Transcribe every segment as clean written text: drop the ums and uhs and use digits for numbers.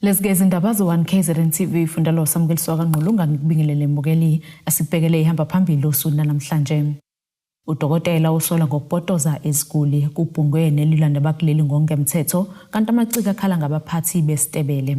Lezi-ke izindaba ze-1 KZN TV fundalo samukeliswa kaNgqulunga ngikubingelele mbukeli asibhekele ihamba phambili usuku namhlanje. Udokotela usola ngokupotoza iziguli kubhungwe nelilwa nabakuleli ngokungemthetho kanti amaciko akhala ngabaphathi besitebele.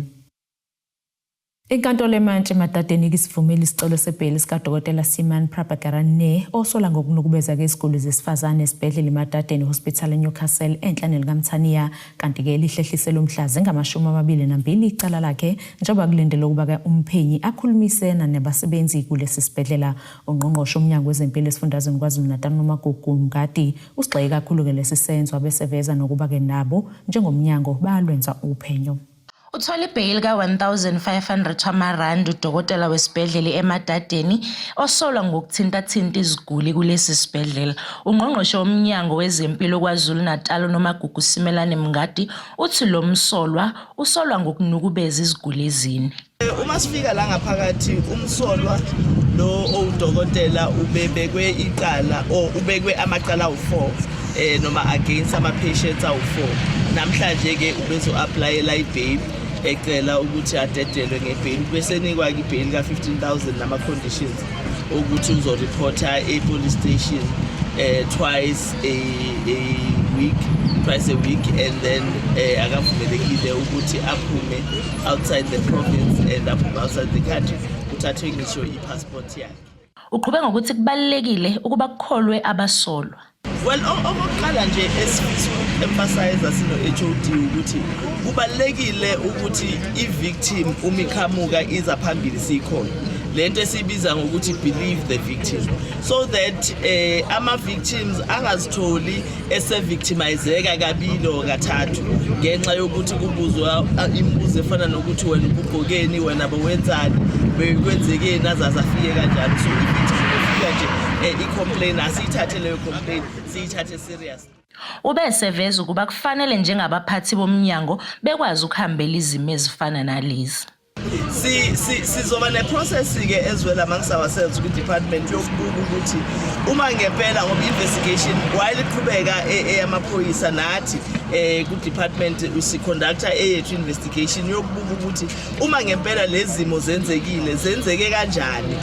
Inkantolo eMantshi eMadadeni ikisivumile isicelo sebheyili sikaDokotela Siman Prabhakaran Nair osola ngokunukubeza iziguli zesifazane esibhedlela iMadadeni Hospital eNewcastle enhla nelikaMthaniya, kanti-ke lihlehliselwe mhla zingama-22 icala lakhe njengoba kulindelwe ukuba-ke umphenyi akhulumisena nabasebenzi kulesi sibhedlela. Ungqongqoshe umnyango wezempilo esifundazweni KwaZulu-Natal uNomagugu Mngadi usigxeke kakhulu-ke lesi senzo abeseveza nokuba-ke nabo njengomnyango bayalwenza uphenyo. Uthole ibheyili ka-1 500 wamarandi udokotela wesibhedlela eMadadeni osolwa ngokuthintathinta iziguli kulesi sibhedlela. Ungqongqoshe womnyango wezempilo KwaZulu-Natal uNomagugu Simelane Mngadi uthi lo msolwa usolwa ngokunukubeza iziguli ezine. Uma sifika la ngaphakathi, umsolwa lo owudokotela ubebekwe icala or ubekwe amacala awu-4 noma against ama-patients awu-4. Namhlanje ke ubezo-applyela i-bail, ecela ukuthi adedelwe nge-bail, bese nikwa-ke i-bail ka-15 000 nama-conditions ukuthi uzoreporta e-police station twice a week, twice a week, and then akavumelekile ukuthi aphume outside the province and aphume outside the country, kuthathwe ngisho i-passport yakhe. Uqhube ngokuthi kubalulekile ukuba kukholwe abasolwa. Well, okokuqala nje esifisa uku-emphasize sino-HOD ukuthi kubalulekile ukuthi i-victim uma iqhamuka iza phambili siyikhona lento esiyibiza ngokuthi believe the victim, so that ama-victims angazitholi esevictimizeka kabili or kathathu ngenxa yokuthi kubuzwa imibuzo efana nokuthi wena ubugqokeni, wena bowenzani, bekwenzekeni, azaze afike kanjani. So i-victim efika nje i-complain, asiyithathe leyo complaint, siyithathe serious. Ube eseveza ukuba kufanele njengabaphathi bomnyango bekwazi ukuhambela izimo ezifana nalezi. Si si sizoba ne-process ke as well amongst ourselves kwi-department yokubuka ukuthi uma ngempela, ngoba investigation while iqhubeka eyamaphoyisa, nathi ku-department siconducta eyethu investigation yokubuka ukuthi uma ngempela lezi zimo zenzekile, zenzeke kanjani,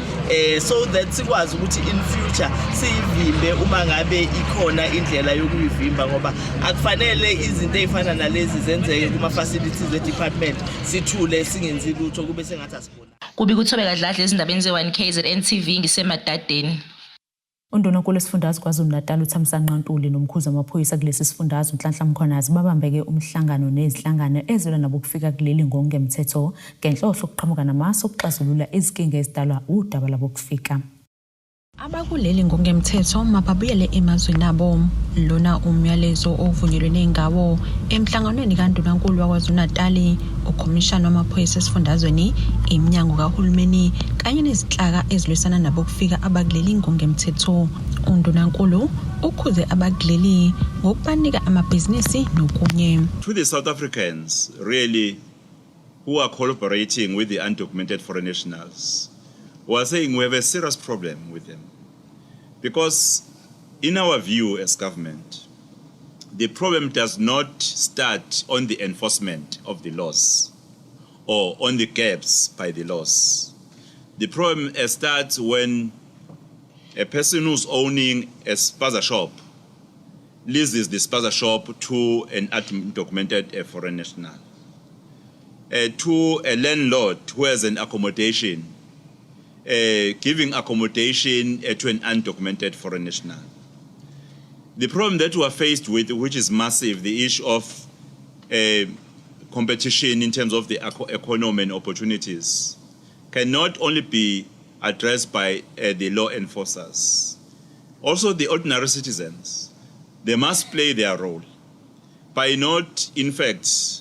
so that sikwazi ukuthi in future siyivimbe uma ngabe ikhona indlela yokuyivimba, ngoba akufanele izinto ey'fana nalezi zenzeke kuma-facilities e-department, sithule singenzi lutho, kube sengathi asibona. Kubi kuThobeka Dladla ezindabeni ze-1 KZN TV ngiseMadadeni. Undunankulu esifundazwe KwaZulu-Natal uThamsanqa Ntuli nomkhuzi wamaphoyisa kulesi sifundazwe uNhlanhla Mkhwanazi babambeke umhlangano nezinhlangano ezilwa nabokufika kuleli ngokungemthetho ngenhloso yokuqhamuka namasu okuxazulula izinkinga ezidalwa udaba labokufika. Abakuleli ngokungemthetho mababuyele emazweni abo. Lona umyalezo ovunyelwene ngawo emhlanganweni kaNdunankulu waKwaZulu-Natali, ukhomishana wamaphoyisa esifundazweni, iminyango kahulumeni kanye nezinhlaka ezilwisana nabokufika abakuleli ngokungemthetho. Undunankulu ukhuze abakuleli ngokubanika amabhizinisi nokunye. To the South Africans, really, who are collaborating with the undocumented foreign nationals, we are saying we have a serious problem with them. Because, in our view as government, the problem does not start on the enforcement of the laws or on the gaps by the laws. The problem starts when a person who's owning a spaza shop leases the spaza shop to an undocumented foreign national, to a landlord who has an accommodation, giving accommodation to an undocumented foreign national. The problem that we are faced with, which is massive, the issue of competition in terms of the economy and opportunities, cannot only be addressed by the law enforcers. Also, the ordinary citizens, they must play their role by not, in fact,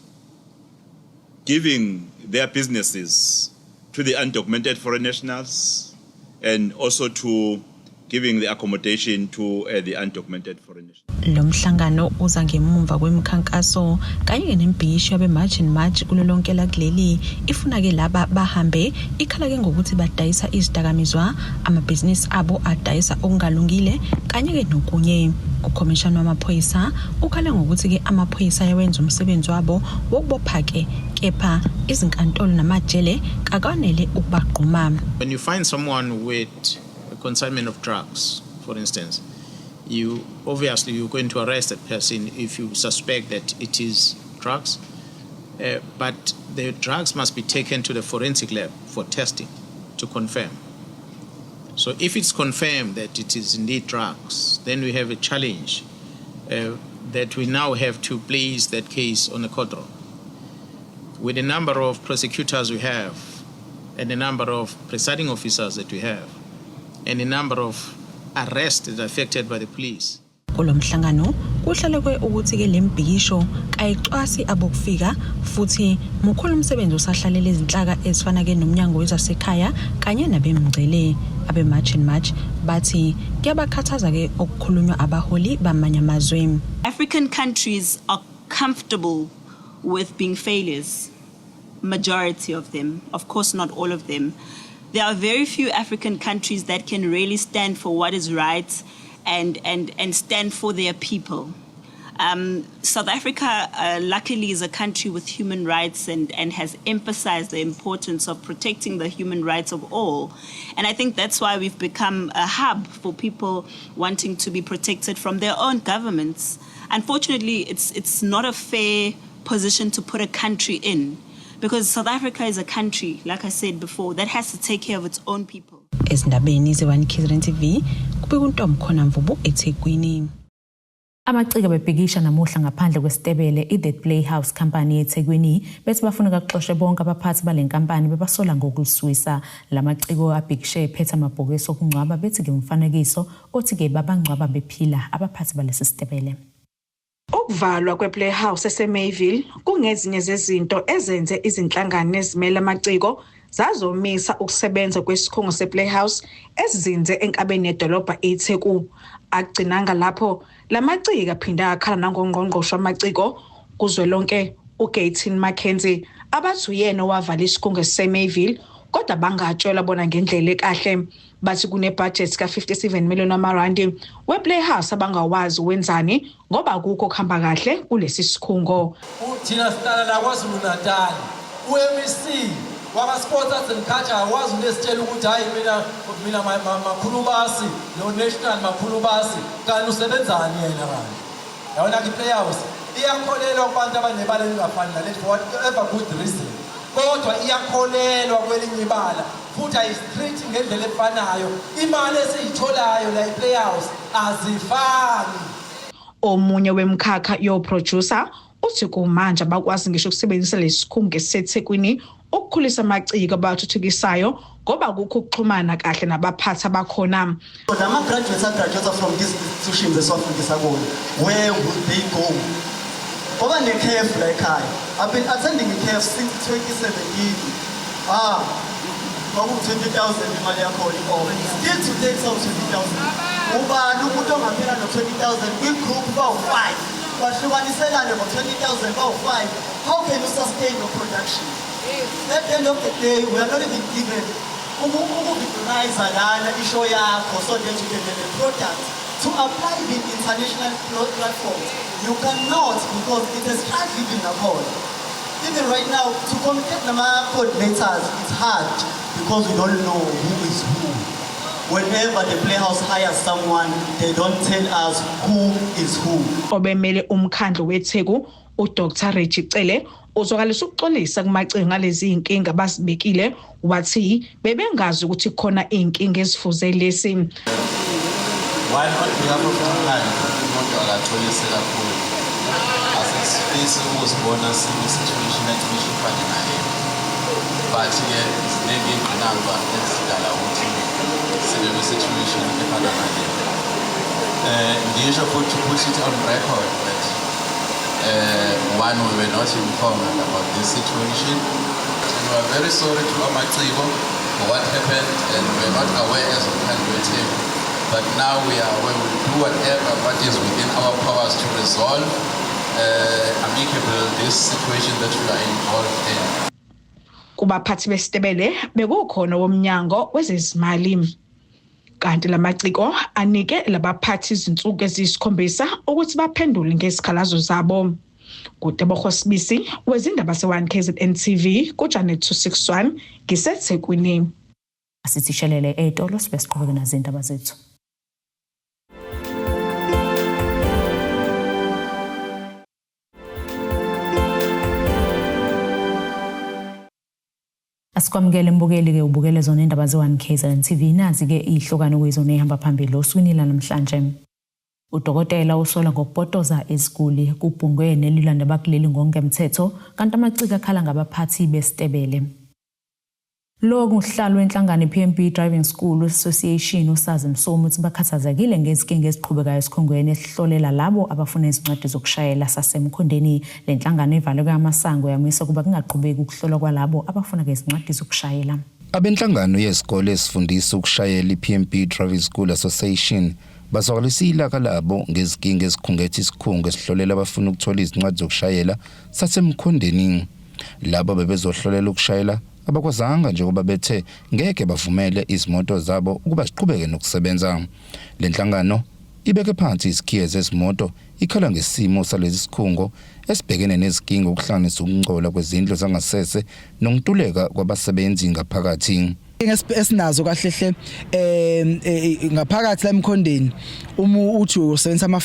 giving their businesses to the undocumented foreign nationals and also to giving the accommodation to the undocumented foreigners. Lo mhlangano uza ngemumva kwemikhankaso kanye nemibhikisho yabe-March and March kulo lonke lakuleli, ifuna-ke laba bahambe, ikhala-ke ngokuthi badayisa izidakamizwa, amabhizinisi abo adayisa okungalungile kanye-ke nokunye. Ukhomishana wamaphoyisa ukhale ngokuthi-ke amaphoyisa ayawenza umsebenzi wabo wokubopha-ke, kepha izinkantolo namajele kakwanele ukubagquma. When you find someone with a consignment of drugs, for instance, you obviously you're going to arrest that person if you suspect that it is drugs. But the drugs must be taken to the forensic lab for testing to confirm. So if it's confirmed that it is indeed drugs, then we have a challenge that we now have to place that case on the court roll. With the number of prosecutors we have, and the number of presiding officers that we have, and the number of arrests that are affected by the police. Kulo mhlangano kuhlalekwe ukuthi-ke le mbhikisho kayicwasi abokufika, futhi mukhulu umsebenzi osahlalele izinhlaka ezifana-ke nomnyango wezasekhaya kanye nabemngcele. Abe-March and March bathi kuyabakhathaza-ke okukhulunywa abaholi bamanye amazwe. African countries are comfortable with being failures, majority of them, of course not all of them. There are very few African countries that can really stand for what is right and stand for their people. South Africa, luckily, is a country with human rights and has emphasized the importance of protecting the human rights of all. And I think that's why we've become a hub for people wanting to be protected from their own governments. Unfortunately, it's not a fair position to put a country in, because South Africa is a country, like I said before, that has to take care of its own people. Ezindabeni ze-1 KZN TV, kubika uNtomkhona Mvubu eThekwini. Amaciko bebhikisha namuhla ngaphandle kwesitebele i-The Playhouse Company eThekwini, bethi bafuna kakuxoshwe bonke abaphathi bale nkampani bebasola ngokuliswisa. Lamaciko abhikishe ephethe amabhokisi okungcwaba, bethi-ke umfanekiso othi-ke babangcwaba bephila abaphathi balesi sitebele. Ukuvalwa kwePlayhouse eseMayville kungezinye zezinto ezenze izinhlangano ezimele amaciko zazomisa ukusebenza kwesikhungo sePlayhouse esizinze enkabeni yedolobha iTheku. Akugcinanga lapho, lamaciko aphinda akhala nangongqongqoshe wamaciko kuzwelonke uGayton McKenzie, abathi uyena owavala isikhungo esiseMayville, kodwa bangatshelwa bona ngendlela ekahle. Bathi kunebudget ka-57 million amarandi wePlayhouse abangawazi wenzani, ngoba akukho okuhamba kahle kulesi sikhungo. Thina sihlala la KwaZulu Natal, u-MEC waka-Sports, Arts and Culture akwazi unesitshela ukuthi hhayi, mina Makhulubasi no National Makhulubasi, kanti usebenzani yena? Kanje yabona-ke, i-Playhouse iyakholelwa kubantu abanebala elingafani naleli for whatever good reason, kodwa iyakholelwa kwelinye ibala futhi ayisi-treat ngendlela efanayo. Imali esiyitholayo la i-Playhouse azifani. Omunye wemkhakha yo-producer uthi kumanje abakwazi ngisho ukusebenzisa lesikhungo esiseThekwini ukukhulisa amaciko abathuthukisayo, ngoba kukho ukuxhumana kahle nabaphathi abakhona. Lama-graduates agraduate from these institutions esiwafundisa kuyo, where would they go? Ngoba ne-CAF la ekhaya, I've been attending i-CAF since 2017. Ah, kwaku-20,000 imali yakhona i-off, still today sawu-20,000. Ubani umuntu ongaphela no-20,000 kwi-group bawu-5, bahlukaniselane ngo-20,000 bawu-5? How can you sustain your production? At the end of the day, we are not even given uku-visualize lana ishow yakho so that you can have a product to apply with international platforms. You cannot, because it has hard living nakhona. Even right now, to communicate nama-coordinators, it's hard because we don't know who is who. Whenever the Playhouse hires someone, they don't tell us who is who. Obemele umkhandlu weTheku uDr Reggie Cele uzwakalisa ukuxolisa kumaciko ngalezi zinkinga basibekile, wathi bebengazi ukuthi khona inkinga ezifuze lesi. One, on behalf of umkhandlu, umuntu akaxolise kakhulu. Asisifisi ukuzibona sikwi-situation ecishe ifane naye, but-ke ziningi iy'ngqinamba ezidala ukuthi sibe kwi-situation efana nale. Ngisho futhi to put it on record that one, we were not informed about this situation and we are very sorry to amaciko for what happened, and we are not aware as umkhandlu weTheku. But now we are we will do whatever what is within our powers to resolve amicable this situation that we are involved in. Kubaphathi besitebele bekukhona womnyango wezezimali. Kanti lamaciko anike labaphathi izinsuku eziyisikhombisa ukuthi baphendule ngezikhalazo zabo. Kutebogo Sibisi wezindaba se-1 KZN TV kuJanet 261 ngiseThekwini. Asithishelele etolo sibe siqhubeke nazo indaba zethu. Asikwamukele mbukeli ke ubukele zona indaba ze-1 KZN TV. Nazi ke ihlokano kuyizona ehamba phambili osukwini lanamhlanje. Udokotela usola ngokupotoza iziguli kubhungwe nelilanda bakuleli ngongemthetho, kanti amaciko akhala ngabaphathi besitebele. Lo nguhlalo wenhlangano i-PMB Driving School Association uSazi Msomi uthi bakhathazekile ngezinkinga eziqhubekayo esikhungweni esihlolela labo abafuna izincwadi zokushayela sasemkhondeni. Le nhlangano ivaleke amasango yamisa ukuba kungaqhubeki ukuhlolwa kwalabo abafuna izincwadi zokushayela. Abenhlangano yezikole esifundisa ukushayela i-PMB Driving School Association bazwakalisa ilaka labo ngezinkinga ezikhungethe isikhungo esihlolela abafuna ukuthola izincwadi zokushayela sasemkhondeni. Labo bebezohlolela ukushayela abakwazanga njengoba bethe ngeke bavumele izimoto zabo ukuba ziqhubeke nokusebenza. Le nhlangano ibeke phansi izikhiye zezimoto ikhala ngesimo salesi sikhungo esibhekene nezinkinga okuhlanganisa ukungcola kwezindlu zangasese nokuntuleka kwabasebenzi ngaphakathi. Esinazo kahle hle ngaphakathi la emkhondeni, uma uthi usebenzisa ama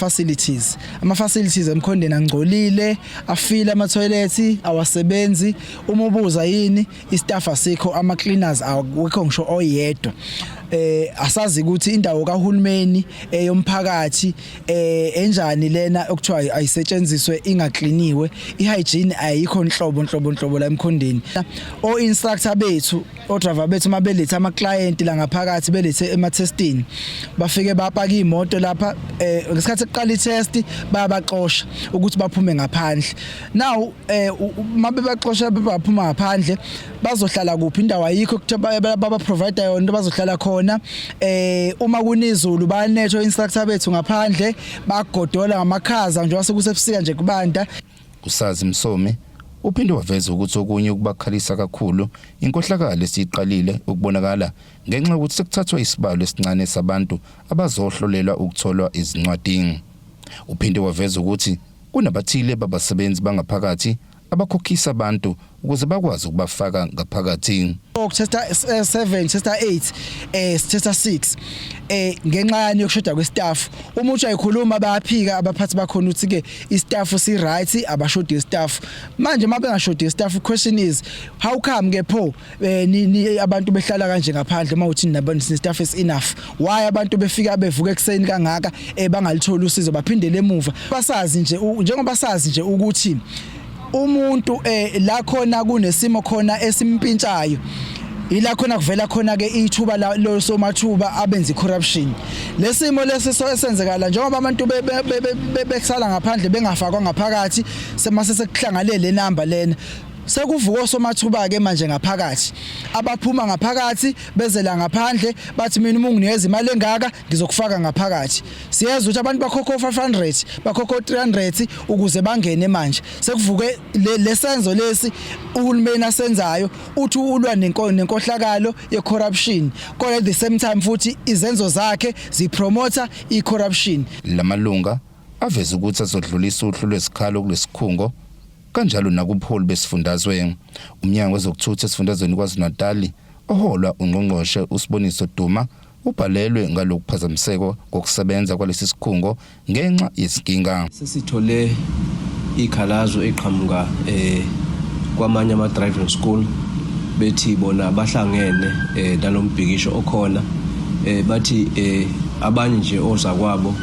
facilities emkhondeni angcolile, afile, ama toilet awasebenzi. Uma ubuza yini, istaff asikho, ama cleaners awekho ngisho oyedwa. Asazi ukuthi indawo kahulumeni eyomphakathi enjani lena okuthiwa ayisetshenziswe ingakliniwe. Ihygiene ayikho nhlobo nhlobo nhlobo la emkhondeni. O instructor bethu, o driver bethu, mabelethe ama client la ngaphakathi, belethe ema testini, bafike bapaka imoto lapha. Ngesikhathi kuqala i-test bayabaxosha ukuthi baphume ngaphandle. Now mabe baxosha baphuma ngaphandle, bazohlala kuphi? Indawo ayikho kuthiwa baba provide yona into bazohlala khona. Uma kunizulu bayanethwa instructor bethu ngaphandle, bagodola ngamakhaza njengoba sekusebusika nje kubanda. Usazi Msomi uphinde waveza ukuthi okunye ukubakhalisa kakhulu inkohlakalo esiqalile ukubonakala ngenxa yokuthi sekuthathwa isibalo esincane sabantu abazohlolelwa ukutholwa izincwadi. Uphinde waveza ukuthi kunabathile babasebenzi bangaphakathi abakhokhisa abantu ukuze bakwazi ukubafaka ngaphakathi. Testa 7, testa 8, testa 6, ngenxa yani yokushoda kwestaff. Uma uthi ayikhuluma bayaphika abaphathi bakhona ukuthi ke istaff si right, abashodi istaff. Manje uma bengashodi istaff, question is how come ke pho ni abantu behlala kanje ngaphandle? Uma uthi nabantu staff is enough, why abantu befika bevuka ekseni kangaka bangalitholi usizo, baphindele emuva? Basazi nje njengoba sazi nje ukuthi umuntu la khona kunesimo khona esimpintshayo, ila khona kuvela khona ke ithuba lo somathuba abenza corruption. Lesimo lesi esenzekala njengoba abantu besala ngaphandle bengafakwa ngaphakathi, semase sekuhlangale le number lena, sekuvuka osomathuba ke manje ngaphakathi, abaphuma ngaphakathi bezela ngaphandle, bathi mina uma unginikeza imali engaka ngizokufaka ngaphakathi. Siyezwa ukuthi abantu bakhokha 500, bakhokha 300 ukuze bangene. Manje sekuvuke lesenzo lesi uhulumeni asenzayo, uthi ulwa nenkohlakalo ye-corruption, kodwa at the same time futhi izenzo zakhe zipromota i-corruption. Lamalunga aveza ukuthi azodlulisa uhlu lwezikhalo kulesikhungo kanjalo nakubuholi besifundazwe. Umnyango wezokuthutha esifundazweni KwaZulu-Natal oholwa ungqongqoshe uSiboniso Duma ubhalelwe ngalokuphazamiseko kokusebenza kwalesi sikhungo ngenxa yezinkinga. Sesithole ikhalazo eqhamuka kwamanye ama driving school, bethi bona bahlangene nalombhikisho okhona. Bathi abanye nje ozakwabo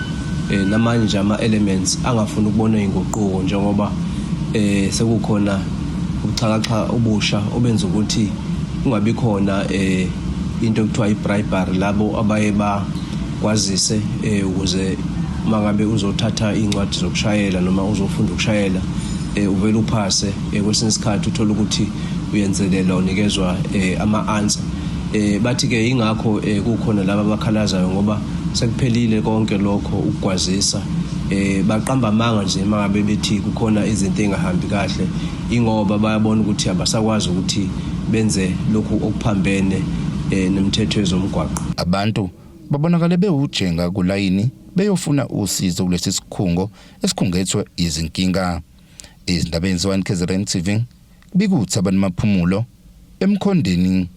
namanye nje ama elements angafuni ukubona inguquko, njengoba sekukhona ubuxhakaxhaka obusha obenza ukuthi kungabi khona into ekuthiwa i-bribery, labo abaye bakwazise ukuze mangabe uzothatha incwadi zokushayela noma uzofunda ukushayela uvele uphase. Kwesinye isikhathi uthola ukuthi uyenzelela, unikezwa ama-answer. Bathi ke ingakho kukhona laba abakhalazayo ngoba Sekuphelile konke lokho ukugwazisa. Baqamba amanga nje mangabe bethi kukhona izinto engahambi kahle, ingoba bayabona ukuthi abasakwazi ukuthi benze lokhu okuphambene nemithetho yezomgwaqo. Abantu babonakale bewujenga kulayini beyofuna usizo kulesi sikhungo esikhungethwe izinkinga. Izindaba enziwa KZN TV kubikuthi abanimaphumulo emkhondeni.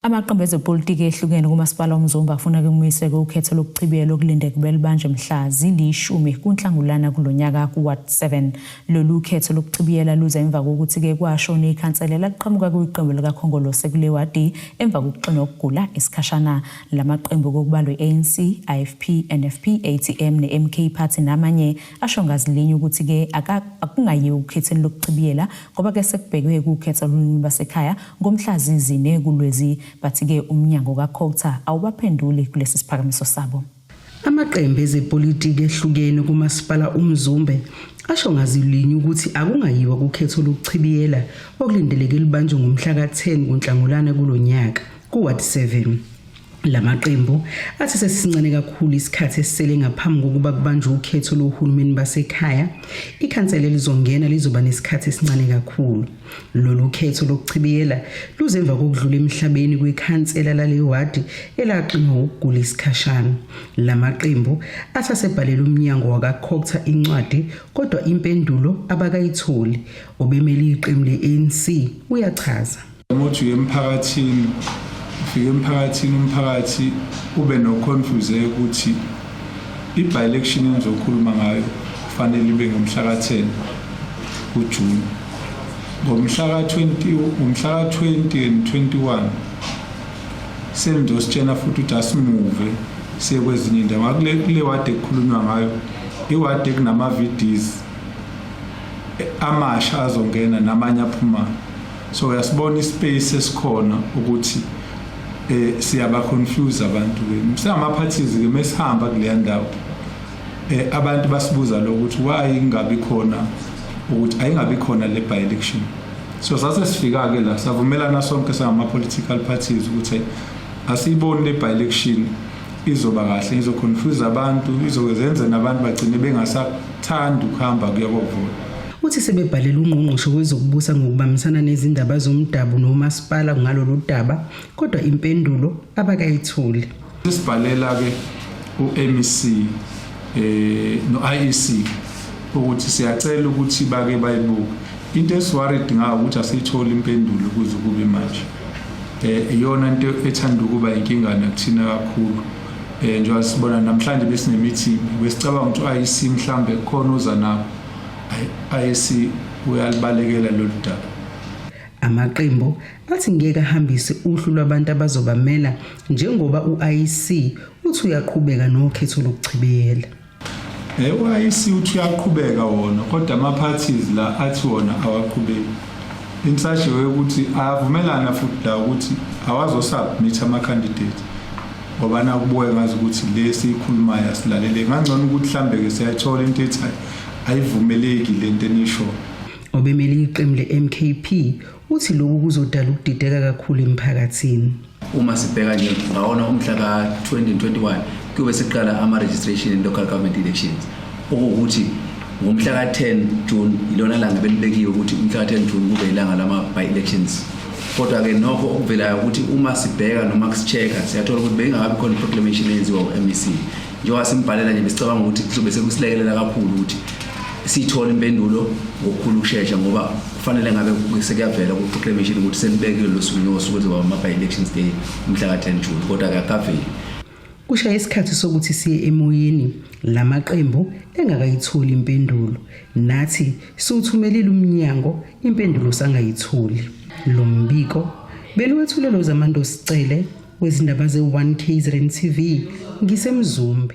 Amaqembu ezepolitiki ehlukene kumasipala uMzumbe afuna kumiswe ukhetho lokuchibiyela okulindeke belibanjwe mhla zili-10 kuNhlangulana kulonyaka ku-Ward 7. Lolu khetho lokuchibiyela luza emva kokuthi-ke kwashona ikhansela laqhamuka kwiqembu likaKhongolose kule wadi emva kokuxinwa ukugula isikhashana. Lamaqembu kokubalwa i-ANC, IFP, NFP, ATM ne-MK Party namanye asho ngazilinye ukuthi-ke akungayiwa ukhetheni lokuchibiyela ngoba ke sekubhekwe kukhetho lolunye basekhaya ngomhla zizine kuLwezi. Bathi-ke umnyango kaCogta awubaphenduli kulesi siphakamiso sabo. Amaqembu ezepolitiki ehlukene kumasipala uMzumbe asho ngazilinye ukuthi akungayiwa kukhetho lokuchibiyela okulindeleke lubanjwe ngomhla ka-10 kuNhlangulana kulonyaka ku-Ward 7. Lamaqembu athi sesisincane kakhulu isikhathi esisele ngaphambi kokuba kubanjwe ukhetho lohulumeni basekhaya. Ikhansela elizongena lizoba nesikhathi esincane kakhulu. Lolu khetho lokuchibiyela luze emva kokudlula emhlabeni kwikhansela lale wadi elaqinwa ukugula isikhashana. Lamaqembu athi asebhalela umnyango wakaCogta incwadi kodwa impendulo abakayitholi. Obemele iqembu le-ANC uyachaza. Uma uthi uye emphakathini, ufike emphakathini, umphakathi ube no-confuse ukuthi i-by-election engizokhuluma ngayo kufanele ibe ngomhla ka-10 kuJuni. Ngomhla ka-20, ngomhla ka-20 and 21 senizositshena futhi ukuthi asimuve siye kwezinye indawo. Kule kule wadi ekukhulunywa ngayo, iwadi ekunama-VDs amasha azongena namanye aphumayo. So uyasibona ispace esikhona ukuthi siyaba confuse abantu ke. Singama parties ke mesihamba kuleya ndawo, abantu basibuza lokuthi why ingabi khona, ukuthi ayingabi khona le by election. So sase sifika ke la, savumelana sonke sangama political parties ukuthi asiyiboni le by election izoba kahle, izoconfuse abantu, izozenza nabantu bagcine bengasathandi ukuhamba kuya kovota. Uthi sebebhalela ungqongqoshe wezokubusa ngokubambisana nezindaba zomdabu nomasipala ngalolu daba, kodwa impendulo abakayitholi. Sibhalela ke uMEC no-IEC ukuthi siyacela ukuthi bake bayibuke into esiworried ngayo, ukuthi asiyitholi impendulo kuze kube manje. Iyona into ethanda ukuba inkinga nakuthina kakhulu. Njengoba sibona namhlanje besine meeting, besicabanga ukuthi u-IEC mhlambe khona uza nabo. IEC uyalibalekela lolu daba. Amaqembu athi ngeke ahambise uhlu lwabantu abazobamela njengoba u-IEC uthi uyaqhubeka nokhetho lokuchibiyela. U-IEC uthi uyaqhubeka wona, kodwa ama-parties la athi wona awaqhubeki. In such a way ukuthi ayavumelana futhi la ukuthi awazosubmit ama-candidate, ngoba nakubuke ngazi ukuthi le siyikhulumayo asilalele ngangcono, ukuthi mhlambe-ke siyayithola into ethi ayivumeleki le nto enishoyo. Obemele iqembu le-MKP uthi lokhu kuzodala ukudideka kakhulu emphakathini. Uma sibheka nje ngawona umhla ka-2021 kuyobe siqala ama-registration in local government elections, okuwukuthi ngomhla ka-10 June ilona langa belibekiwe ukuthi umhla ka-10 June kube ilanga lama-by-elections. Kodwa-ke nokho okuvelayo ukuthi uma sibheka noma si-check-a, siyathola ukuthi bengakabi khona i-proclamation eyenziwa u-MEC. Njengoba simbhalela nje, besicabanga ukuthi kuzobe sekusilekelela kakhulu ukuthi siyithole impendulo ngokukhulu ukushesha, ngoba kufanele ngabe sekuyavela ku-proclamation ukuthi senibekiwe lo suku nosuku kuzoba ama-by-elections day umhla ka-10 June, kodwa-ke akukaveli. Kushaya isikhathi sokuthi siye emoyeni lamaqembu engakayitholi impendulo. Nathi siwuthumelile umnyango, impendulo sangayitholi. Lo mbiko beliwethulelwe uZamando Sicele wezindaba ze-1 KZN TV ngiseMzumbe.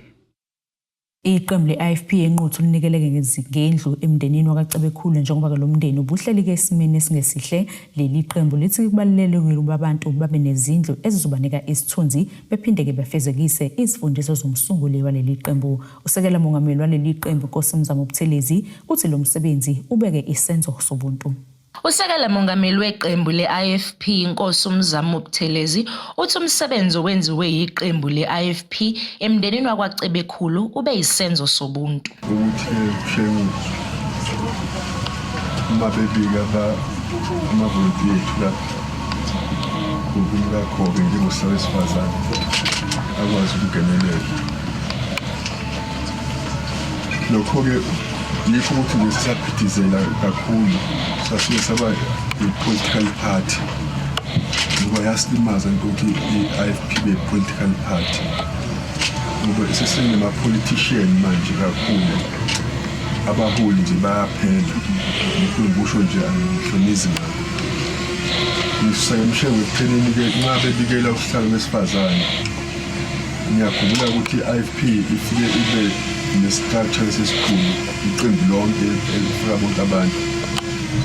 Iqembu le-IFP eNquthu linikeleke ngendlu emndenini wakaCebekhulu, njengoba-ke lo mndeni ubuhleli-ke esimeni esingesihle. Leli qembu lithi kubalulekile ukuba abantu babe nezindlu ezizobanika isithunzi, bephinde-ke bafezekise izifundiso zomsunguli waleli qembu. Usekela mongameli waleli qembu, Nkosi Mzamo Buthelezi, uthi lo msebenzi ubeke isenzo sobuntu. Usekela mongameli weqembu le-IFP Inkosi uMzamo Buthelezi uthi umsebenzi owenziwe yiqembu le-IFP emndenini wakwaCebekhulu ube yisenzo sobuntu. Ukuthi Mshengu uma bebika amavolontiya ethu lapha ngokumkakhobe njengosihlalo wesifazane akwazi ukungenelela. Lokho-ke yikho ukuthi nje sisaphithizela kakhulu sasuke saba i-political party ngoba yasilimaza into ukuthi i-IFP be-political party ngoba sesinema-politician manje kakhulu abaholi nje bayaphela lokhu ngikusho nje angihlonizi ngakho ngisusa ngemshengo ekuthenini-ke nxa bebikela usihlalo wesifazane Ngiyakhumbula ukuthi i-IFP ifike ibe ne-structure esikhulu, iqembu lonke elifaka bonke abantu.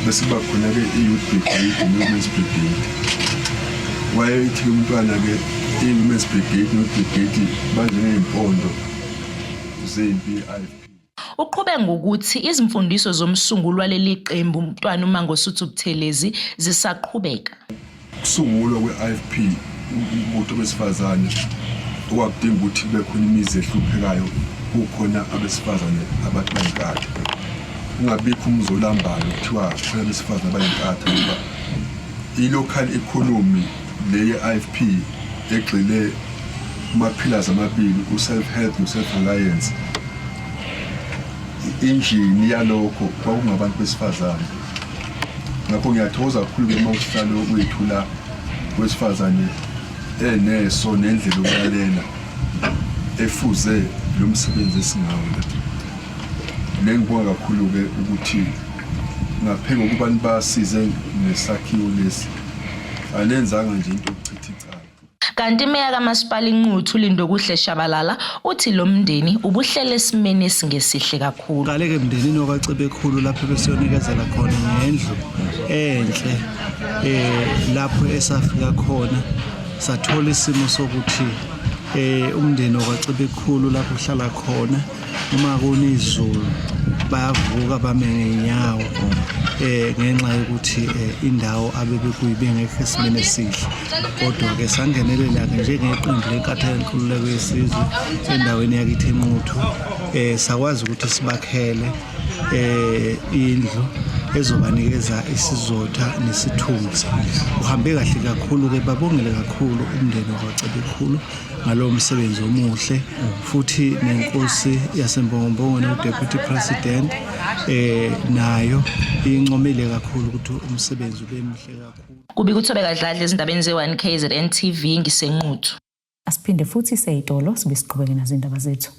Bese kuba khona-ke i-youth brigade ne-women's brigade. Wayethi-ke umntwana-ke i-women's brigade ne-youth brigade banjengey'mpondo zempi ye-IFP. Uqhube ngokuthi izimfundiso zomsunguli waleli qembu uMntwana uMangosuthu Buthelezi zisaqhubeka. Ukusungulwa kwe-IFP umbutho wesifazane okwakudinga ukuthi kube khona imizi ehluphekayo kukhona abesifazane abathi bayinkatha kungabikho umuzi olambayo kuthiwa khona abesifazane abayinkatha ngoba i-local economy le ye-IFP egxile kuma-pillars amabili u-self-help no-self-reliance injini yalokho kwakungabantu besifazane ngakho ngiyathokoza kakhulu-ke uma usihlalo wethu la wesifazane eneso nendlela yokulalela efuze lo msebenzi esingawo la nengibonga kakhulu-ke ukuthi ngaphe kokuba nibasize ngesakhiwo lesi anenzanga nje into yokuchitha icala. Kanti imeya kaMasipala iNquthu uLindokuhle Shabalala uthi lo mndeni ubuhlele esimeni esingesihle kakhulu. Qale-ke emndenini wakwaCebekhulu lapho besiyonikezela khona ngendlu enhle eh lapho esafika khona sathola isimo sokuthi eh umndeni wakwaCebekhulu lapho uhlala khona uma kuna izulu bayavuka bame ngeenyawo eh ngenxa yokuthi eh, indawo abebekuyi bengekho esimeni esihle kodwa ke sangenelela ke njengeqembu lenkatha yenkululeko yesizwe endaweni yakithi eNquthu eh sakwazi ukuthi sibakhele eh indlu ezobanikeza isizotha nesithunzi uhambe kahle kakhulu ke babongele kakhulu umndeni wakwaCebekhulu ngalowo msebenzi omuhle futhi nenkosi yaseMbongombongweni uDeputy President eh nayo incomile kakhulu ukuthi umsebenzi ube muhle kakhulu. Kubika uThobeka Dladla ezindabeni ze-1 KZN TV ngiseNquthu. Asiphinde futhi seyitolo sibe siqhubeke nazo indaba zethu.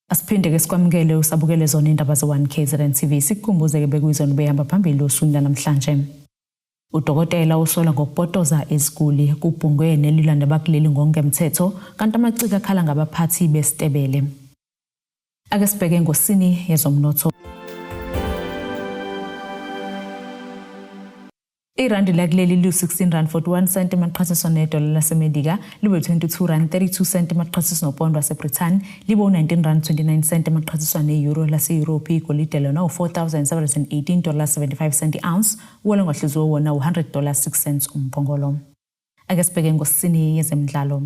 Asiphinde ke sikwamukele usabukele zona indaba ze-1 KZN TV sikukhumbuze ke bekuyizona ubehamba phambili osukwini lanamhlanje. Udokotela usolwa ngokupotoza iziguli kubhungwe nelilwa nabakuleli ngokungemthetho kanti amaciko akhala ngabaphathi besitebele. Ake sibheke ngosini yezomnotho. Irandi lakuleli liwu-16 rand 41 cent emaqhathiswa nedola laseMelika, libe 22 rand 32 cent emaqhathiswa nopondo waseBrithani, libe u-19 rand 29 cent emaqhathiswa ne-euro laseyurophu. Igolide lona u-4,718 dollars 75 cent i-ounce, uwele ngahluziwe wona u-100 dollars 6 cents umphongolo. Ake sibheke ngosini yezemidlalo.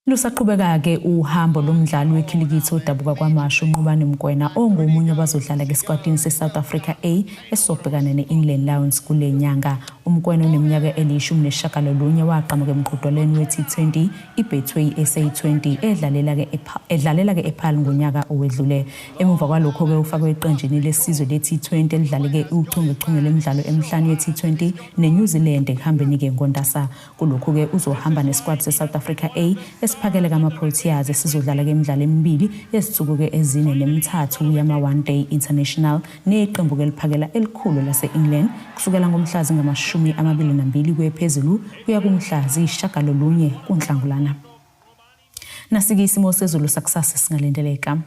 Lusaqhubeka-ke uhambo lomdlali wekhilikithi odabuka KwaMashu uNqobani Mkwena ongomunye wabazodlala esikwatini se-South Africa A esizobhekana ne-England Lions kule nyanga. UMkwena oneminyaka eli-19 waqhamuka emqhudelwaneni we-T20 iBetway SA20 edlalela-ke ePaarl ngonyaka owedlule. Emuva kwalokho-ke ufakwe eqenjini lesizwe le-T20 elidlale-ke uchungechunge lwemidlalo emihlanu ye-T20 neNew Zealand ekuhambeni-ke ngoNdasa. Kulokhu-ke uzohamba nesikwati se-South Africa A esiphakele kama-Proteas esizodlala-ke imidlalo emibili yezinsuku-ke ezine nemithathu yama-One Day International neqembu-ke eliphakela elikhulu lase-England kusukela ngomhla zingama-22 kuye phezulu kuya kumhla ziyisishiyagalolunye kuNhlangulana. Nasike isimo sezulu sakusasa singalindeleka.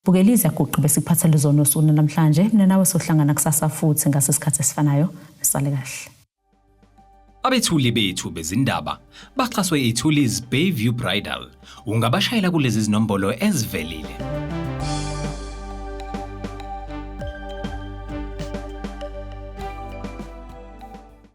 Bukela iziyaguqi besikuphathele zona osuku namhlanje. Mina nawe sohlangana kusasa futhi ngase sikhathi esifanayo. Nisale kahle. Abethuli bethu bezindaba baxhaswe iThulis Bayview Bridal. Ungabashayela kulezi zinombolo ezivelile.